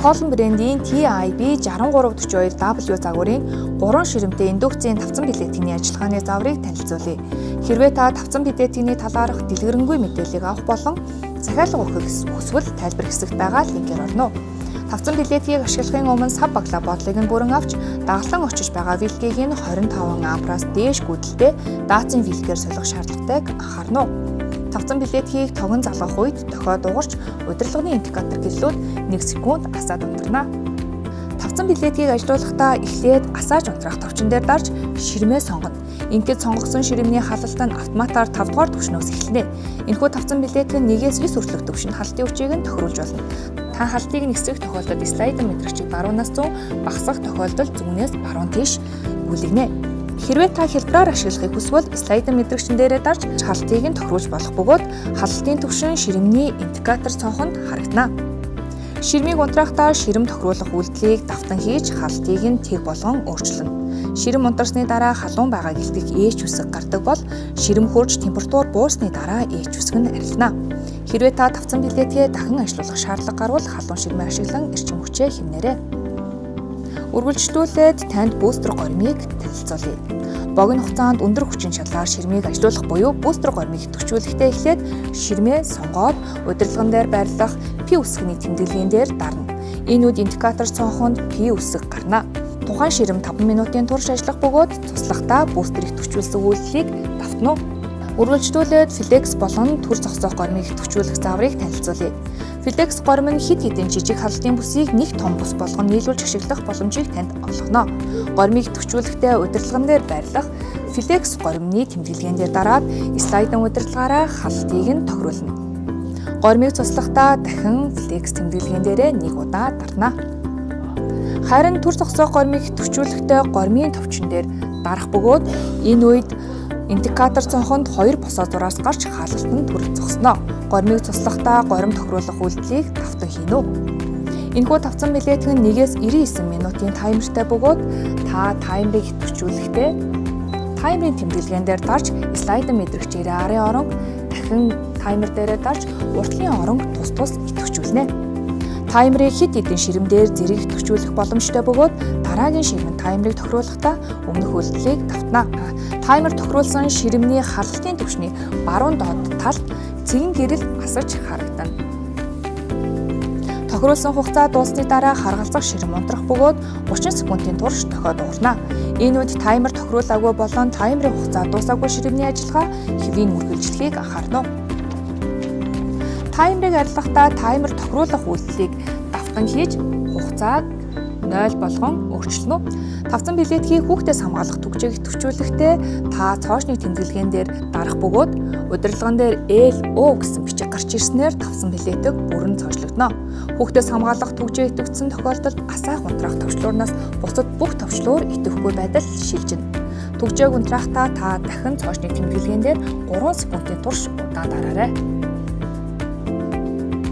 Colin брендийн TIB 6342W загварын 3 ширэмтэй индукцийн тавцан плиткний ажиллагааны зааврыг танилцуулъя. Хэрвээ та тавцан плиткний талаарх дэлгэрэнгүй мэдээллийг авах болон захиалга өгөхийг хүсвэл тайлбар хэсэгт байгаа линкээр орно. Тавцан плиткийг ашиглахын өмнө сав баглаа бодлыг нь бүрэн авч дагалан очиж байгаа вилкийг нь 25 ампераас дээш гүйдэлтэй даацын вилкээр солих шаардлагатайг анхаарна уу? Тавцан плиткийг тогон залгах үед дохио дуугарч удирдлагын индикатор гэрлүүд 1 секунд асаад унтарна. Тавцан плиткийг ажилуулахдаа эхлээд асааж унтраах товчон дээр дарж ширмээ сонгоно. Ингээд сонгогдсон ширмний халалт нь автоматар 5 дугаар түвшнөөс эхэлнэ. Энэхүү тавцан плитк нь 1-ээс 9 хүртэлх түвшинд халалтын хүчийг нь тохируулж болно. Та халалтыг нисэх тохиолдолд слайдер мэдрэгчийг баруунаас зүүн, багасгах тохиолдолд зүүнээс баруун тийш гүйлгэнэ. Хэрвээ та хялбараар ашиглахыг хүсвэл слайдер мэдрэгчэн дээрээ дарж халалтыг нь тохируулж болох бөгөөд халалтын түвшин ширэмний индикатор цонхонд харагдана. Ширмийг унтрахдаа ширэм тохируулах үйлдэлийг давтан хийж халалтыг нь тэг болгон өөрчилнө. Ширэм унтарсны дараа халуун байгааг илтгэх H үсэг гардаг бол ширэм хөрж температур буусны дараа H үсэг нь арилна. Хэрвээ та тавцан плиткээ дахин ажиллуулах шаардлага гарвал халуун ширмээ ашиглан эрчим хүчээ хэмнээрэй. Үргэлжлүүлээд танд бүүстер горимыг танилцуулъя. Богино хугацаанд өндөр хүчин чадлаар ширмийг ажилуулах буюу бүүстер горимыг идэвхжүүлэхдээ эхлээд ширмээ сонгоод удирдлаган дээр байрлах P үсгэний тэмдэглэгийн дээр дарна. Энэ үед индикатор цонхонд P үсэг гарна. Тухайн ширэм 5 минутын турш ажиллах бөгөөд туслахдаа бүүстер идэвхжүүлсэн үйлдэлийг давтна уу? Үргэлжлүүлээд Flex болон төр зогсоох горимыг идэвхжүүлэх зааврыг танилцуулъя. Flex горим нь хэд хэдэн жижиг халалтын бүсийг нэг том бүс болгон нийлүүлж ашиглах боломжийг танд олгоно. Горимыг идэвхжүүлэхдээ удирдлаган дээр байрлах Flex горимны тэмдэглэгээн дээр дараад слайдын удирдлагаараа халалтыг нь тохируулна. Горимыг цуслахдаа дахин Flex тэмдэглэгээн дээрээ нэг удаа дарна. Харин төр зогсоох горимыг идэвхжүүлэхдээ горимын товчон дээр дарах бөгөөд энэ үед индикатор цонхонд 2 босоо зураас гарч халалт нь түр зогсно. Горимыг цуслахдаа горим тохируулах үйлдэлийг давтан хийнэ үү? Энэхүү тавцан плитк нь 1-ээс 99 минутын таймертай бөгөөд та таймерыг идэвхжүүлэхдээ таймерын тэмдэглэгээн дээр дарж слайдер мэдрэгчээр арын оронг дахин таймер дээрээ дарж уртлын оронг тус тус идэвхжүүлнэ. Таймерыг хэд хэдэн ширэм дээр зэрэг идэвхжүүлэх боломжтой бөгөөд дараагийн ширмэн таймерыг тохируулахдаа өмнөх үйлдэлийг давтна. Таймер тохируулсан ширэмний халалтын түвшний баруун доод талд цэгэн гэрэл асаж харагдана. Тохируулсан хугацаа дууссаны дараа харгалзах ширэм унтрах бөгөөд 30 секундын турш дохио дуугарна. Энэ үед таймер тохируулаагүй болон таймерын хугацаа дуусаагүй ширэмний ажиллагаа хэвийн үргэлжлэхийг анхаарна уу? Таймерыг арилгахдаа таймер тохируулах үйлдэлийг давтан хийж хугацааг 0 болгон өөрчилнө. Тавцан плиткийг хүүхдээс хамгаалах түгжээг идэвхжүүлэхдээ та цоошны тэмдэглэгээн дээр дарах бөгөөд удирдлаган дээр L O гэсэн бичиг гарч ирснээр тавцан плитк бүрэн цоошлогдоно. Хүүхдээс хамгаалах түгжээ идэвхжсэн тохиолдолд асаах унтраах товчлуурнаас бусад бүх товчлуур идэвхгүй байдал шилжинэ. Түгжээг унтрахдаа та дахин цоошны тэмдэглэгээн дээр 3 секундын турш удаан дараарай.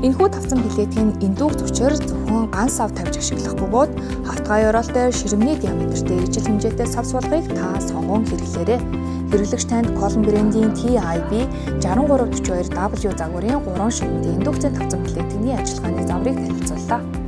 Энэхүү тавцан плитк нь индукц хүчээр зөвхөн ганц сав тавьж ашиглах бөгөөд хавтгай ёроолтой ширэмний диаметртэй ижил хэмжээтэй сав суулгыг та сонгон хэрэглээрэй. Хэрэглэгч танд Colin брендийн TIB 6342W загварын 3 ширэмтэй индукцийн тавцан плиткний ажиллагааны зааврыг танилцууллаа.